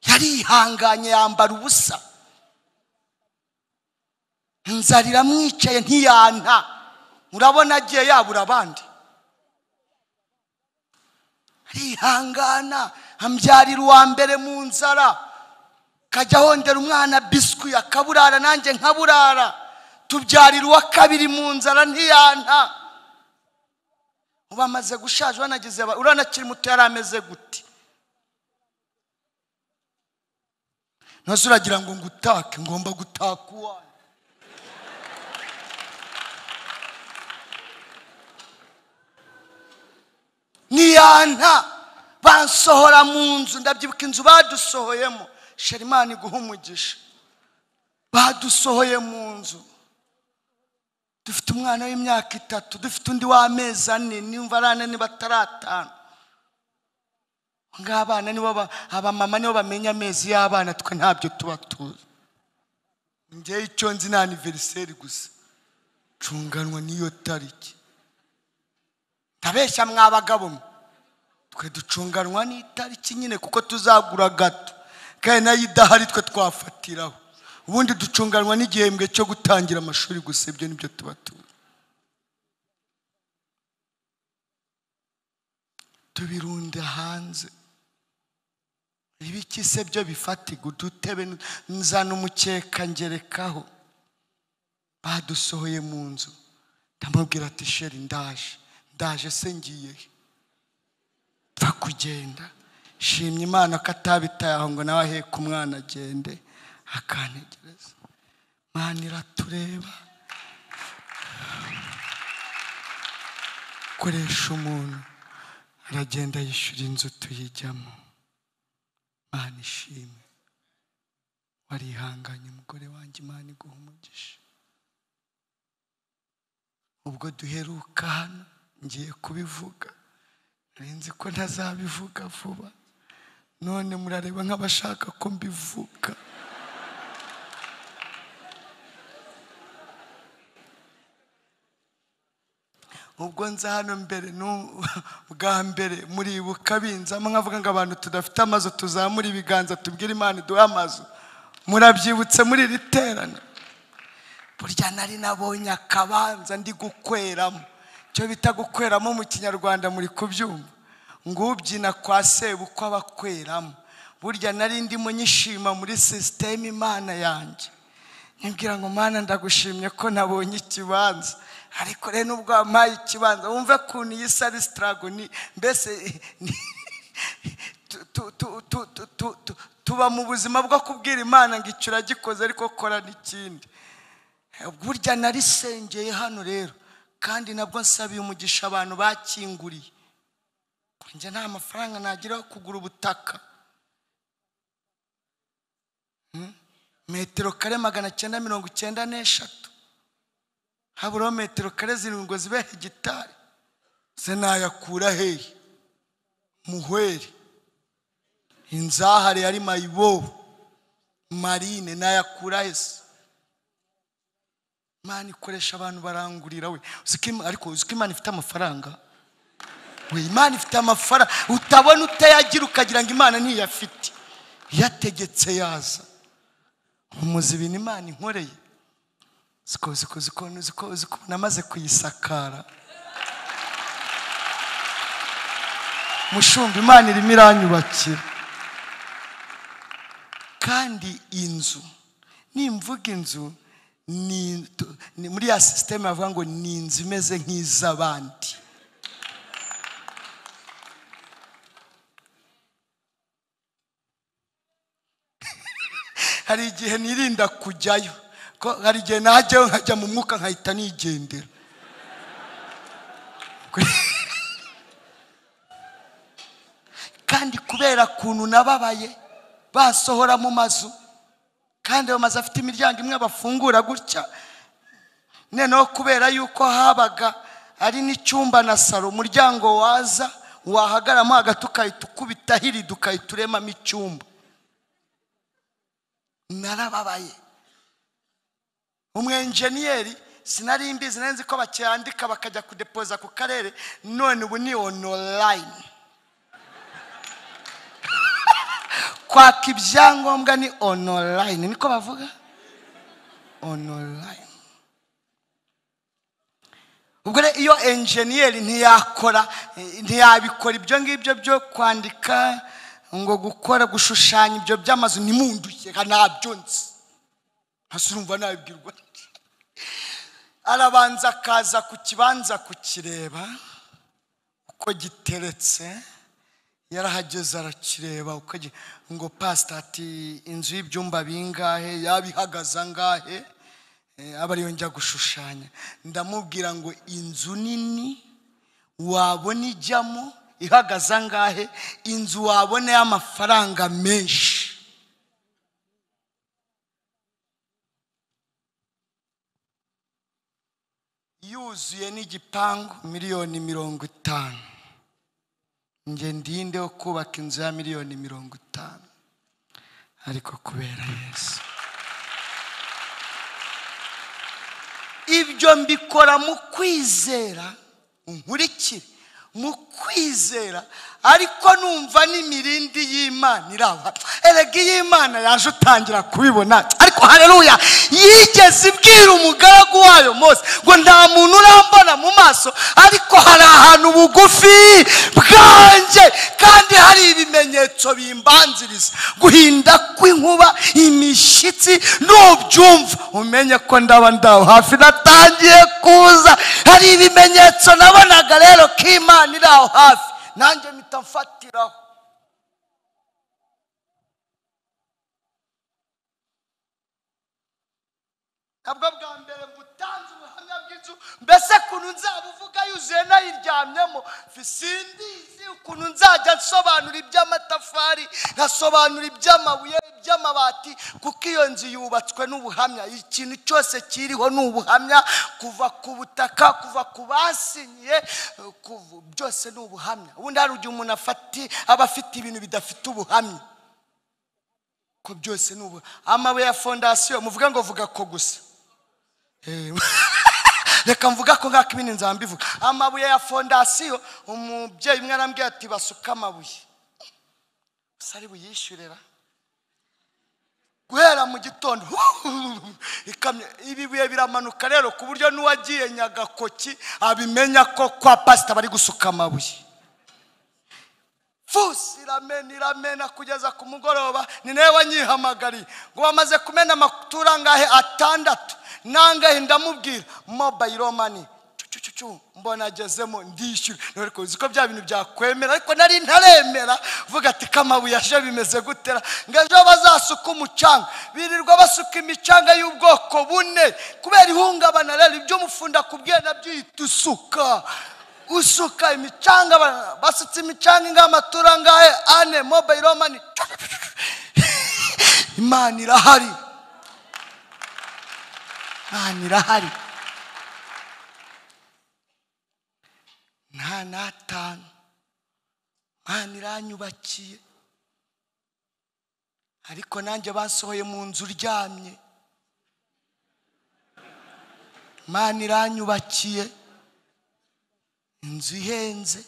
Yarihanganye yambara ubusa, inzara iramwicaye ntiyanta. Urabona agiye yabura abandi. Arihangana ambyarira uwa mbere mu nzara, kajya hondera umwana biswi akaburara, nanjye nkaburara. Tubyarira uwa kabiri mu nzara ntiyanta. Ubu amaze gushaje, wanagize uranakiri muto, yari ameze gute? Ntazo uragira ngo ngutake, ngomba gutaka uwanjye. Niyanta bansohora mu nzu. Ndabyibuka inzu badusohoyemo, Sherimani iguha umugisha. Badusohoye mu nzu dufite umwana w'imyaka 3, dufite undi w'amezi 4, nimva ari 4 niba atari 5. Ngabana nibo abamama nibo bamenya amezi y'abana, twe ntabyo tuba tuzi. Njye icyo nzi ni anniversaire gusa, cunganwa niyo tariki. Ndabeshya mwabagabo mwe, twe ducunganwa n'itariki nyine kuko tuzagura gato, kandi nayo idahari twe twafatiraho. Ubundi ducunganwa n'igihembwe cyo gutangira amashuri gusa, ibyo nibyo tuba tuzi. Tubirunda hanze. Ibiki se byo bifatika? Udutebe nzana umukeka ngerekaho. Badusohoye mu nzu, ndamubwira ati sheri ndaje, ndaje se ngiye pfa kugenda. Shimye Imana ko atabitaye aho ngo nawe aheke umwana agende akantegereza. Imana iratureba. Koresha umuntu aragenda yishyura inzu tuyijyamo. Imana ishimwe, warihanganye umugore wanjye, Imana iguha umugisha. Ubwo duheruka hano ngiye kubivuga, nari ko ntazabivuga vuba, none murareba nk'abashaka ko mbivuga. Ubwo nza hano mbere bwa mbere muribuka binzamo nkavuga ngo abantu tudafite amazu tuzamura ibiganza tubwire Imana iduhe amazu. Murabyibutse muri iri terana? Burya nari nabonye akabanza ndi gukweramo. Icyo bita gukweramo mu Kinyarwanda muri kubyumva, ngo ubyina kwa sebukwe abakweramo. Burya nari ndimo nyishima muri system Imana yanjye, nibwira ngo Mana ndagushimye ko nabonye ikibanza. Ariko rero nubwo wampaye ikibanza, wumve kuntu iyi sari struggle ni mbese tuba mu buzima bwo kubwira Imana ngo icyo uragikoze ariko kora n'ikindi. Burya narisengeye hano rero, kandi nabwo nsabiye umugisha abantu bakinguriye. Njye nta mafaranga nagira yo kugura ubutaka. Metero kare 993, haburaho metero kare 7 ngo zibe hegitari. Se nayakura hehe? Muhweri inzahare yari mayibobo marine, nayakura hese? Imana ikoresha abantu barangurira we. Ariko uziko Imana ifite amafaranga we? Imana ifite amafaranga utabona utayagira ukagira ngo Imana ntiyafite. Yategetse yaza. Umuzi ibintu Imana inkoreye, ziko ziko ziko ziko ziko namaze kuyisakara. Mushumba, Imana irimo iranyubakira. Kandi inzu, nimvuga inzu ni muri ya system bavuga ngo ni inzu imeze nk'iz'abandi. Hari igihe nirinda kujyayo, ko hari igihe najyayo nkajya mu mwuka nkahita nigendera. Kandi kubera kuntu nababaye, Basohora mu mazu, kandi ayo mazu afite imiryango imwe bafungura gutya. Noneho kubera yuko habaga ari n'icyumba na salo, umuryango waza wahagaramo hagati ukahita ukubita hirido ukahita uremamo icyumba. Narababaye. Umwenjeniyeri sinari mbizi, nari nzi ko bacyandika bakajya kudepoza ku karere, none ubu ni online. Kwaka ibyangombwa ni online, niko bavuga online. Ubwo rero iyo enjeniyeri ntiyakora, ntiyabikora ibyo ngibyo byo kwandika ngo gukora gushushanya ibyo by'amazu, nimunduye ntabyo nzi, hasi urumva nabibwirwa. Arabanza akaza ku kibanza kukireba uko giteretse, yarahageze arakireba uko ngo pastor ati inzu y'ibyumba bingahe, yabihagaze angahe, aba ariyo njya gushushanya. Ndamubwira ngo inzu nini wabona ijyamo ihagaze angahe, inzu wabona y'amafaranga menshi. Yuzuye n'igipangu 50 miliyoni. Nge ndinde wo kubaka inzu ya 50 miliyoni, ariko kubera Yesu ibyo mbikora mu kwizera, unkurikire mu kwizera, ariko numva n'imirindi y'Imana iraba. Erega iyo Imana yaje utangira kubibona. Ariko haleluya, yigeze ibwira umugaragu wayo Mose ngo nta muntu urambona mu maso, ariko hari ahantu bugufi bwanjye kandi hari ibimenyetso bimbanziriza, guhinda kw'inkuba, imishyitsi, nubyumva umenye ko ndaba ndaho hafi, natangiye kuza. Hari ibimenyetso nabonaga rero ko Imana iri aho hafi, nanjye mpita mfatiraho. Nabwo bwa mbere ngutanze ubuhamya bw'inzu, mbese ukuntu nzabuvuga yuzuye nayiryamyemo simbizi, ukuntu nzajya nsobanura iby'amatafari, nkasobanura iby'amabuye, iby'amabati, kuko iyo nzu yubatswe n'ubuhamya. Ikintu cyose kiriho ni ubuhamya, kuva ku butaka, kuva ku basinyiye, byose ni ubuhamya. Ubundi hari igihe umuntu aba afite ibintu bidafite ubuhamya, ko byose ni ubu. Amabuye ya fondasiyo, muvuga ngo vuga ko gusa, reka mvuga ko ngako ibindi nzambivuga. Amabuye ya fondasiyo, umubyeyi umwe arambwira ati basuka amabuye gusa ari buyishyurira guhera mu gitondo, ikamyo ibibuye biramanuka rero, ku buryo n'uwagiye Nyagakoki abimenya ko kwa pasita bari gusuka amabuye. Fusi iramena, iramena kugeza ku mugoroba. Ni nawe wanyihamagariye ngo bamaze kumena amatura angahe, 6 nangahe. Ndamubwira mobile money, cucucucu, mbona agezemo, ndishyura. Ariko uzi ko bya bintu byakwemera, ariko nari ntaremera. Vuga ati kamabuye aje bimeze gutera, ngo ejo bazasuka umucanga. Birirwa basuka imicanga y'ubwoko bune kubera ihungabana. Rero ibyo umufunda akubwiye nabyo uhita usuka, usuka imicanga. Basutse imicanga ingahe, amatura angahe, 4, mobile money. Imana irahari, Imana irahari. Nta n'atanu, Imana iranyubakiye, ariko nanjye basohoye mu nzu uryamye. Imana iranyubakiye inzu ihenze,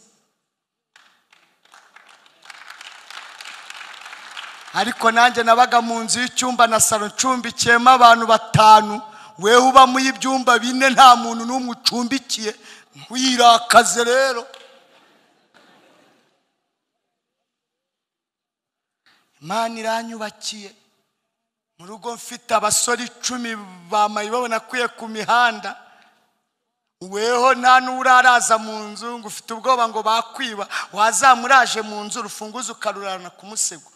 ariko nanjye nabaga mu nzu y'icyumba na salo, ncumbikiyemo abantu 5. Wewe uba mu y'ibyumba 4, nta muntu n'umwe ucumbikiye, ntwirakaze rero. Imana iranyubakiye mu rugo, mfite abasore 10 bamaye babona akwiye ku mihanda. Weho nta n'uraraza mu nzu, ngo ufite ubwoba ngo bakwiba. Wazamuraje mu nzu, urufunguzo ukarurana ku musego,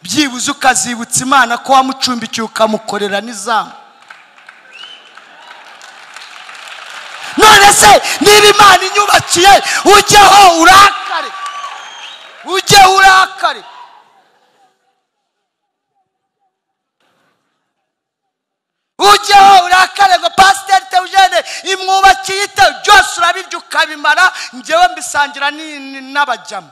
byibuze ukazibutsa Imana ko wamucumbikiye, ukamukorera n'izamu. None se niba Imana inyubakiye, ujyeho urakare, ujyeho urakare. Ujyeho urakare ngo Pasiteri Theogene imwubakiye ite, byose urabirya ukabimara, njyewe mbisangira n'abajyamo.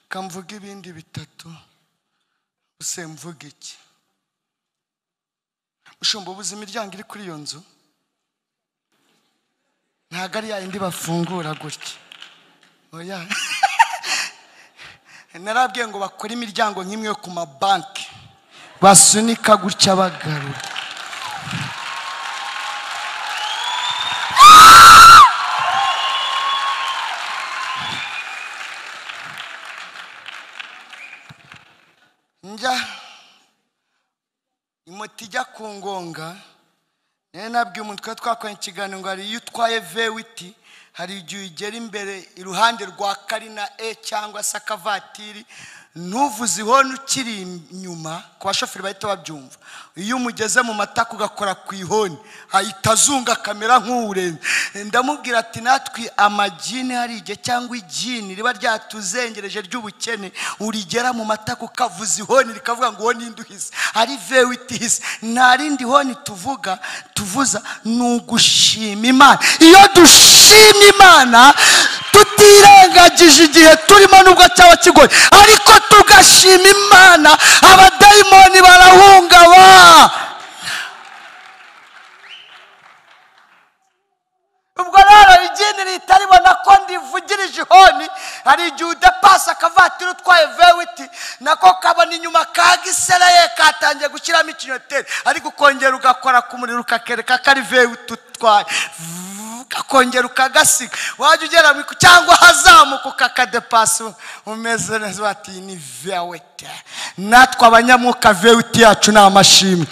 Kamvuga ibindi bitatu, use mvuga iki? Mushumba, ubuze imiryango iri kuri iyo nzu ntabwo ari yayindi bafungura gutya. Oya, narabwiye ngo bakore imiryango nk'imwe yo ku mabanki basunika gutya bagarura. Njya imoto ijya ku ngonga, nayo nabwiye umuntu twari twakoranye ikiganiro ngo hari iyo utwaye vewiti, hari igihe ugera imbere iruhande rwa karina e cyangwa se akavatiri, ntuvuze ihoni ukiri inyuma, ku bashoferi bahita babyumva. Iyo umugeze mu matako ugakora ku ihoni ahita azunga kamera nk'uwurenze. Ndamubwira ati natwe amagini hari igihe cyangwa igini riba ryatuzengereje ry'ubukene, urigera mu matako ukavuza ihoni rikavuga ngo uwo ninde uhise, ari vewiti ihise. Nta rindi honi tuvuga tuvuza, ni ugushima Imana. Iyo dushima Imana tutirengagije igihe turimo nubwo cyaba kigoye, ariko tugashima Imana, abadayimoni barahungaba. Ubwo rero igini ritaribona ko ndivugirije ihoni, hari igihe udapasa akavatiri utwaye vewiti, nako kabona inyuma ka gisereye katangiye gushyiramo ikinyoteri, ariko ukongera ugakora ku muriro ukakereka ko ari vewiti utwaye, ukongera ukagasiga, wajya ugera mu cyangwa hazamuka ukakadepasa umeze neza, bati ni vewiti. Natwe abanyamwuka vewiti yacu ni amashimwe.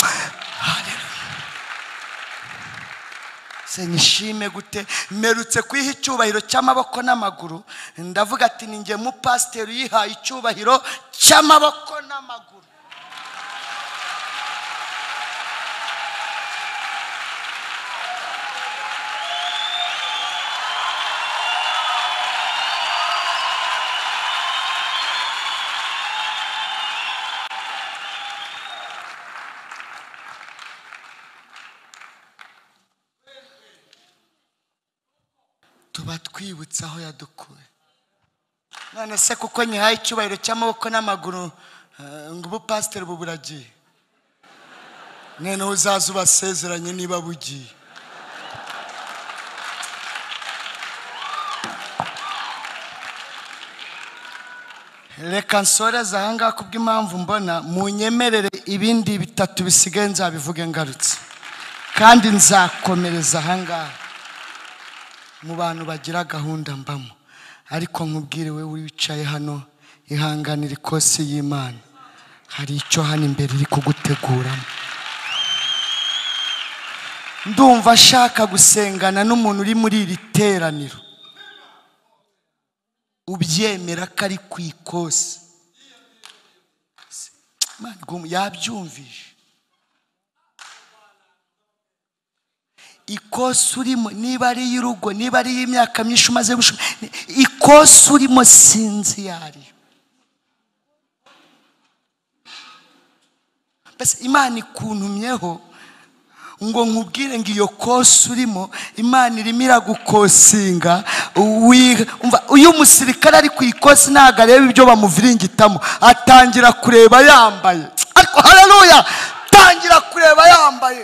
Nyishime gute? Mperutse kwiha icyubahiro cy'amaboko n'amaguru, ndavuga ati ni njye mupasiteri uyihaye icyubahiro cy'amaboko n'amaguru. Tuba twibutse aho yadukuye. None se kuko nyihaye icyubahiro cy'amaboko n'amaguru, ngo ubu pasiteri ubu buragiye, noneho uzaza ubasezeranye niba bugiye. Reka nsoreze aha ngaha kubw'impamvu mbona, munyemerere ibindi bitatu bisigaye nzabivuge ngarutse, kandi nzakomereza aha ngaha mu bantu bagira gahunda mbamo. Ariko nkubwire we wicaye hano, ihanganire ikosi y'Imana, hari icyo hano imbere iri kuguteguramo. Ndumva ashaka gusengana n'umuntu uri muri iri teraniro ubyemera ko ari ku ikosi. Yabyumvise ikosi urimo, niba ari iy'urugo, niba ari iy'imyaka myinshi umaze gushuma, ikosi urimo sinzi yariyo. Mbese Imana ikuntumyeho ngo nkubwire ngo iyo kosi urimo Imana irimo iragukosinga. Uyu musirikare ari ku ikosi ntabwo areba ibyo bamuviringitamo, atangira kureba yambaye. Ariko haleluya, tangira kureba yambaye.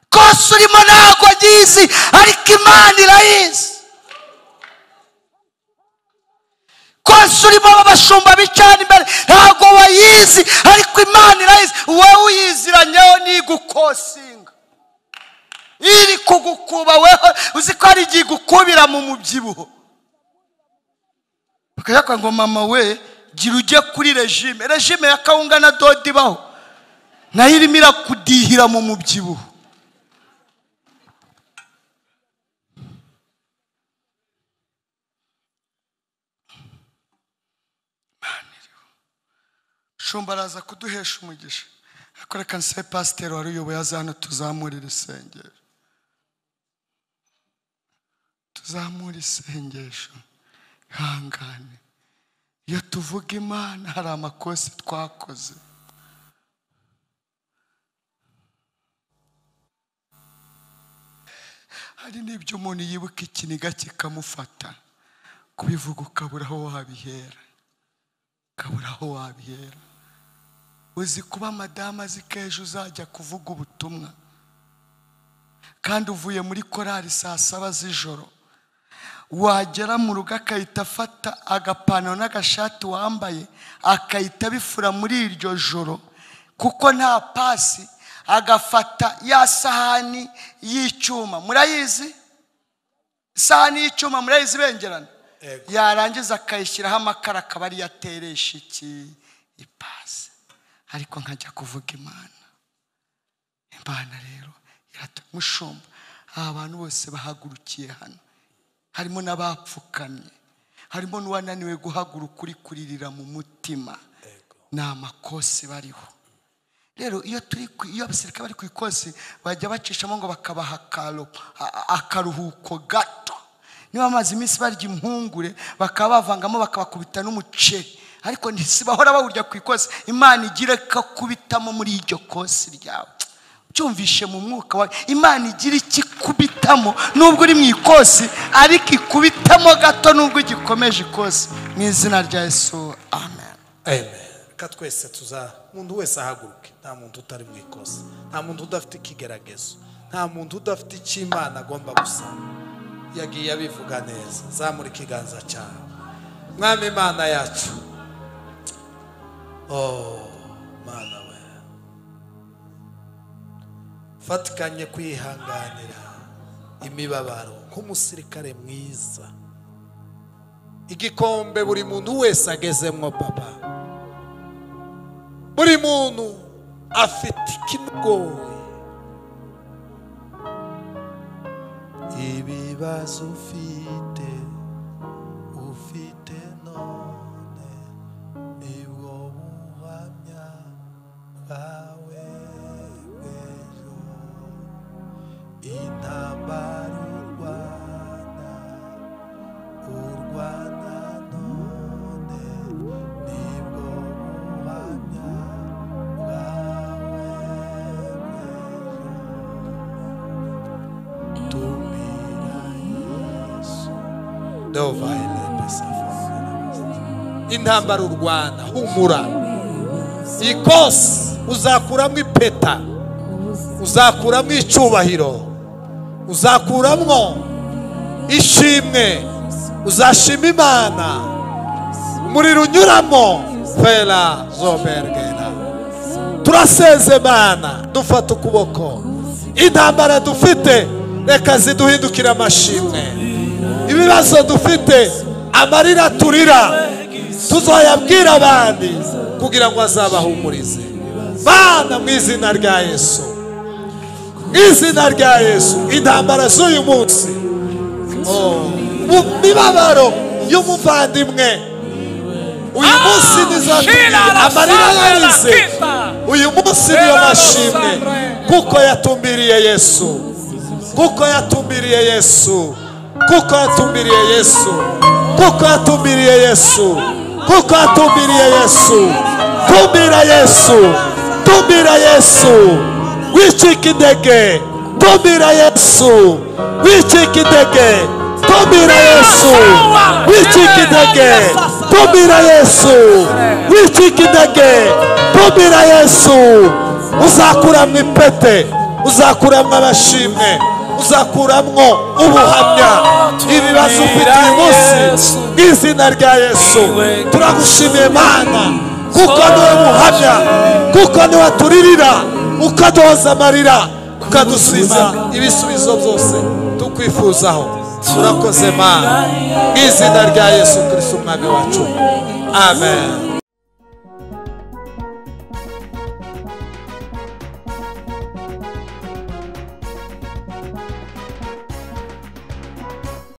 Kosi urimo ntabwo agizi, ariko Imana irayizi. Kosi urimo abashumba bicana imbere ntabwo bayizi, ariko Imana irayizi. Wowe uyiziranyeho nigukosinga, iri kugukuba weho uzi ko ari igihe igukubira mu mubyibuho. Bakajya ngo mama we gira ujye kuri regime, regime ya kawunga na dodo ibaho, nayo irimo irakudihira mu mubyibuho. Shumba araza kuduhesha umugisha. Ariko reka nse pasiteri wari uyoboye aza hano tuzamurire isengero. Tuzamura isengesho, ihangane. Iyo tuvuga Imana hari amakosa twakoze. Hari n'ibyo umuntu yibuka ikiniga kikamufata, kubivuga ukabura aho wabihera, ukabura aho wabihera. Uzi kuba madamu azi ko ejo uzajya kuvuga ubutumwa, kandi uvuye muri korari saa 7 z'ijoro, wagera mu rugo akahita afata agapantaro n'agashati wambaye akahita abifura muri iryo joro, kuko nta pasi, agafata ya sahani y'icyuma, murayizi isahani y'icyuma, murayizi bengerana, yarangiza akayishyiraho amakara akaba ariyo ateresha iki ipasi. Ariko nkajya kuvuga Imana. Imana rero iratamushumba. Aba bantu bose bahagurukiye hano, harimo n'abapfukamye, harimo n'uwananiwe guhaguruka uri kuririra mu mutima, ni amakosi bariho. Rero iyo turi iyo abasirikare bari ku ikosi bajya bacishamo ngo bakabaha akaruhuko gato. Niba bamaze iminsi barya impungure bakaba bavangamo bakabakubita n'umuceri, ariko ntibahora bawurya ku ikosi. Imana igire kakubitamo muri iryo kosi ryawe, byumvishe mu mwuka wawe. Imana igira ikikubitamo nubwo uri mu ikosi, ariko ikubitamo gato nubwo igikomeje ikosi. Mu izina rya Yesu, amen. Amen. Reka twese tuza, umuntu wese ahaguruke. Nta muntu utari mu ikosi, nta muntu udafite ikigeragezo, nta muntu udafite icyo Imana agomba gusaba. Yagiye abivuga neza. Zamura ikiganza cyawe. Mwami Imana yacu, oh Mana we, fatikanye kwihanganira imibabaro nk'umusirikare mwiza. Igikombe buri muntu wese agezemwo Papa, buri muntu afite ikimugoye. Ibibazo ufite none nibwo buhamya bwawe bw'ejo. Intambara urwana none nibwo buhamya bwawe bw'ejo. Tumira Yesu. Intambara urwana, humura. Ikosi uzakuramo ipeta, uzakuramo icyubahiro, uzakuramo ishimwe, uzashima Imana. Umuriro unyuramo fera zobergera. Turaseze Imana, dufata ukuboko. Intambara dufite reka ziduhindukira amashimwe. Ibibazo dufite, amarira turira, tuzoyabwira abandi kugira ngo azabahumurize. Bana, mu izina rya Yesu, mu izina rya Yesu, intambara z'uyu munsi, mu mibabaro y'umuvandimwe uyu munsi nizatubwira amarira yarize, uyu munsi niyo mashimwe, kuko yatumbiriye Yesu, kuko yatumbiriye Yesu, kuko yatumbiriye Yesu, kuko yatumbiriye Yesu, kuko yatumbiriye Yesu. Tumbira Yesu, tumbira Yesu, wicika intege. Tumbira Yesu, wicika intege. Tumbira Yesu, wicika intege. Tumbira Yesu, wicika intege. Tumbira Yesu. Uzakuramwo ipete, uzakuramwo amashimwe, uzakuramwo ubuhamya. Ibibazo ufite uyu munsi, mu izina rya Yesu, turagushimiye Mana, kuko niwe muhamya, kuko niwe turirira, ukaduhoza amarira, ukadusubiza ibisubizo byose tukwifuzaho. Turakoze Mana, mu izina rya Yesu Kristo umwami wacu, amen.